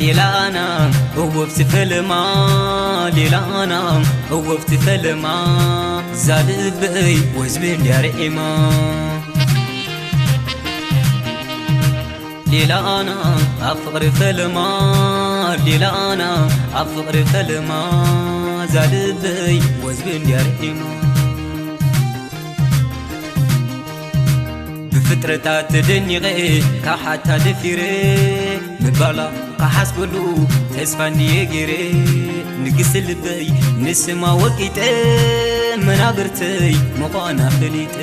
ሌላና እወ ብትፈለማ፣ ሌላና እወ ብትፈለማ፣ ዛልበይ ወዝቢ እንድያ ርዒማ። ሌላና ኣብ ፍቕሪ ፈለማ፣ ሌላና ኣብ ፍቕሪ ፈለማ፣ ዛልበይ ወዝቢ እንድያ ርዒማ። ብፍጥረታት ተደኒቐ፣ ካሓታ ደፊረ፣ ምባላ ካሓስበሉ ተስፋ እንድየ ገይረ። ንግስቲ ልበይ ንስማ ወቂጠ፣ መናብርተይ ምዃና ፈሊጠ።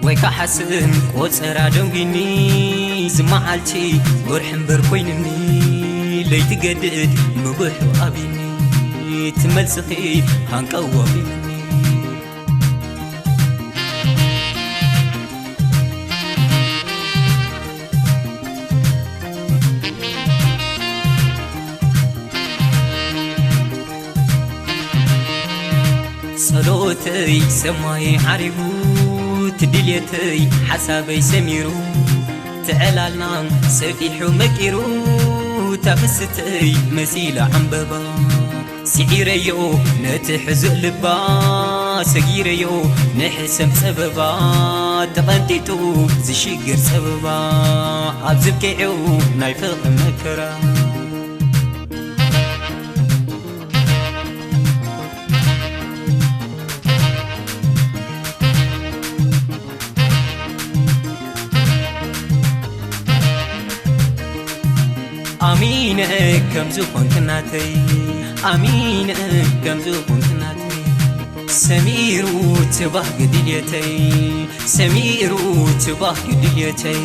ወይ ከዓ ስእን ቆጸራ ደንጒኒ፣ ዝመዓልቲ ወርሒ እምበር ኮይንኒ፣ ለይቲ ገድድ ምብሑ ኣብኒ፣ ትመልስኺ ሃንቀው ኣቢኒ። ጸሎተይ ሰማይ ዓሪጉ፣ ትድልየተይ ሓሳበይ ሰሚሩ፣ ትዕላልና ሰፊሑ መቂሩ፣ ታፍስተይ መሲላ ዕምበባ። ስዒረዮ ነቲ ሕዙእ ልባ፣ ሰጊረዮ ንሕሰም ጸበባ፣ ተቐንጢጡ ዝሽግር ጸበባ፣ ኣብ ዝብቂዑ ናይ ፍቕሪ መከራ። ኣሚነ ከም ዝኾንክ ናተይ፣ ኣሚነ ከም ዝኾንክ ናተይ፣ ሰሚሩ ትባህ ግድልየተይ፣ ሰሚሩ ትባህ ግድልየተይ።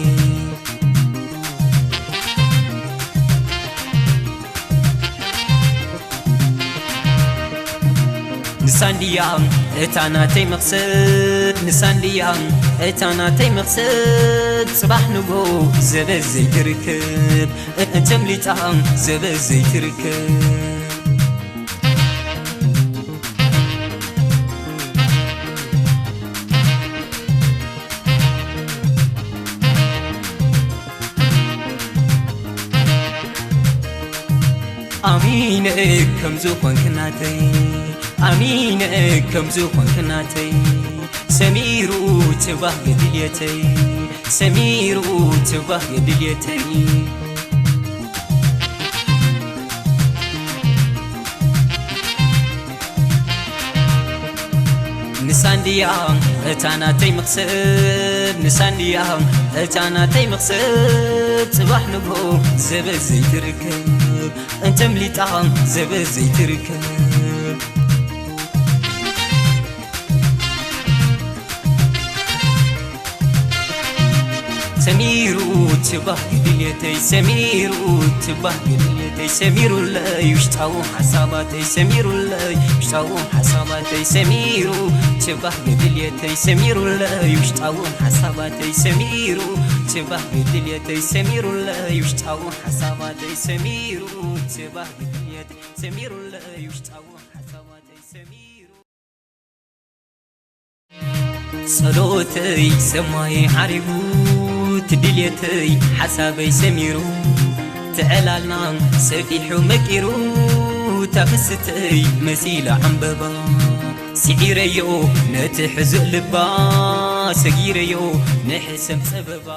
ንሳ እንድያ እታ ናተይ መኽሰብ፣ ንሳ እንድያ እታ ናተይ መኽሰብ፣ ጽባሕ ንጎ ዘበ ዘይትርከብ፣ እንተምሊጣ ዘበ ዘይትርከብ። ኣሚነ ከም ዝኾንክ ናተይ፣ ኣሚነ ከም ዝኾንክ ናተይ፣ ሰሚሩ ትባህ ግድልየተይ፣ ሰሚሩ ትባህ ግድልየተይ። ንሳ እንድያ እታ ናተይ መኽሰብ፣ ንሳ እንድያ እታ ናተይ መኽሰብ፣ ጽባሕ ንግሆ ዘበ ዘይትርከብ፣ እንተምሊጣ ዘበ ዘይትርከብ። ሰሚሩ ትባህ ግድልየተይ፣ ሰሚሩ ትባህ ግድልየተይ፣ ሰሚሩለይ ውሽጣዊ ሓሳባተይ፣ ሰሚሩለይ ውሽጣዊ ሓሳባተይ፣ ሰሚሩ ትባህ ግድልየተይ፣ ሰሚሩለይ ውሽጣዊ ሓሳባተይ፣ ሰሚሩ ትባህ ግድልየተይ፣ ሰሚሩለይ ውሽጣዊ ሓሳባተይ፣ ሰሚሩ ትባህ ግድልየተይ፣ ሰሚሩለይ ውሽጣዊ ሓሳባተይ፣ ሰሚሩ ጸሎተይ ሰማይ ዓሪጉ፣ ትድልየተይ ሓሳበይ ሰሚሩ፣ ትዕላልና ሰፊሑ መቂሩ፣ ታፍስተይ መሲላ ዕምበባ። ስዒረዮ ነቲ ሕዙእ ልባ፣ ሰጊረዮ ንሕሰም ጸበባ።